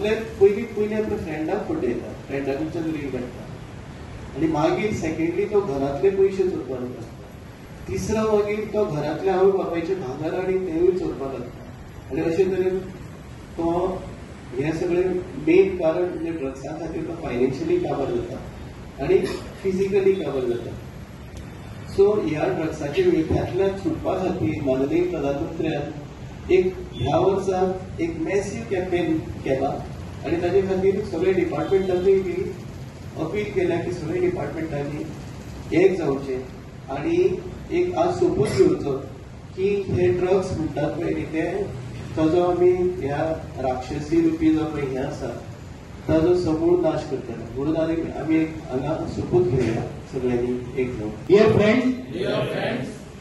आपले पयलीं पयलीं आपल्या फ्रेंडाक फटयता, फ्रेंडा कडच्यान रीण काडटा आनी मागीर सेकंडली तो घरांतले पयशे चोरपाक लागता. तिसरो मागीर तो घरांतल्या आवय बापायचे भांगर आनी तेवूय चोरपाक लागता. आनी अशे तरेन तो हे सगळे मेन कारण म्हणजे ड्रग्सा खातीर तो फायनान्शियली काबार जाता आनी फिजिकली काबार जाता. सो ह्या ड्रग्साच्या विळख्यांतल्यान सुटपा खातीर माननीय प्रधानमंत्र्यान एक ह्या वर्साक एक मॅसीव कॅम्पेन केला आनी ताजे खातीर सगळे डिपार्टमेंटांनी बी अपील केल्या की सगळे डिपार्टमेंटांनी एक जावचें आनी एक आज सोपूत घेवचो की हे ड्रग्स म्हणटात पळय न्ही ते ताजो आमी ह्या राक्षसी रुपी जो पळय हें आसा ताजो समूळ नाश करतले. म्हणून आमी एक हांगा सोपूत घेवया सगळ्यांनी एक जावन. Dear friends,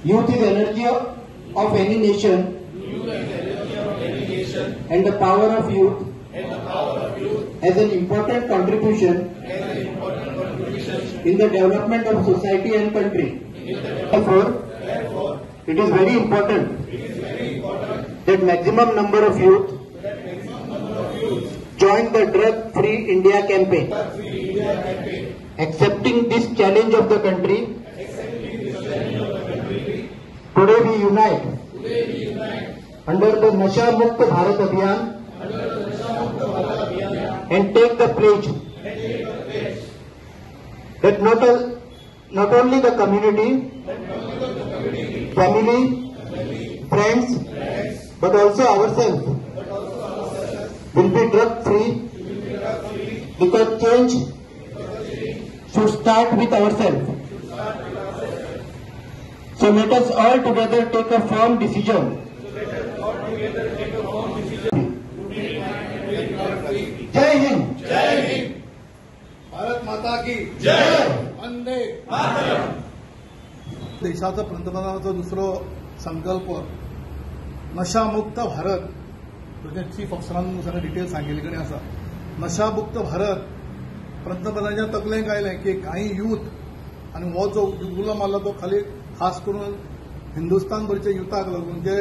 youth is energy of any nation and the power of youth has an important contribution in the development of society and country. Therefore, it is very important that maximum number of youth join the Drug Free India campaign. Accepting this challenge of the country, today we unite under the Nasha Mukt Bharat Abhiyan and take the pledge that not only the community, family, friends, but also ourselves will be drug free, because change should start with ourselves. So let us all together take a firm decision. Jai Hind. Jai Hind. Bharat माता की जय. वंदे मातरम. देशाचा पंतप्रधानाचा दुसरो संकल्प नशामुक्त Bharat, chief ऑफिसरान सगळें detail सांगिल्ले कडेन आसा. नशामुक्त भारत पंतप्रधानाच्या तकलेंत आयलें की कांय यूथ आनी हो जो उलो मारला तो खाली खास करून हिंदुस्तान भरच्या युथाक लागून जे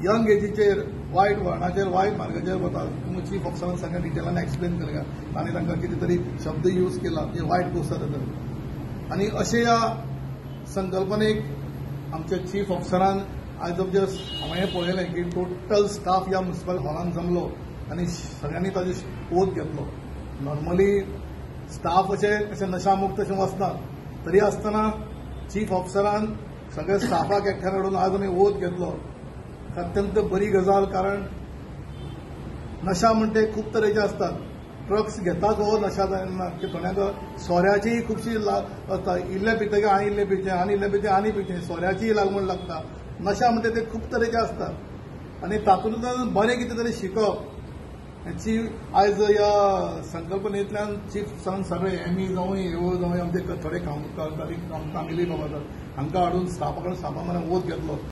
यंग एजीचेर वायट वळणाचेर वायट मार्गाचेर वता. चीफ ऑफिसरान सगळ्या डिटेलान एक्सप्लेन केलें आनी तांकां कितें तरी शब्द यूज केला की वायट गोश्ट जाता. आनी अशे ह्या संकल्पनेक आमच्या चीफ ऑफिसरान आयज आमच्या हांवें पळयलें की टोटल स्टाफ ह्या म्युनिसिपल हॉलान जमलो आनी सगळ्यांनी ताजो ओत घेतलो. नॉर्मली स्टाफ अशें अशें नशामुक्त अशें वचना, तरी आसतना चीफ ऑफिसरान सगळ्या स्टाफाक एकठांय हाडून आज आमी ओत घेतलो. अत्यंत बरी गजाल, कारण नशा म्हणटे खूब तरेचे आसतात. ड्रग्स घेतात हो नशा जायना की थोड्यांक सोऱ्याचीय खुबशी आसता, इल्लें पितकीर आनी इल्लें पिचें आनी इल्लें पिचें आनी पिचें, सोऱ्याचीय लागवण लागता. नशा म्हणटे ते खूब तरेचे आसतात आनी तातूंतल्यान बरें कितें तरी शिकप हेची आयज ह्या संकल्पनेंतल्यान चीफ सन सगळे एमई जावं एओ जावं आमचे थोडे कामगिरी बाबा हांकां हाडून स्टाफा कडेन स्टाफा मरे ओत घेतलो.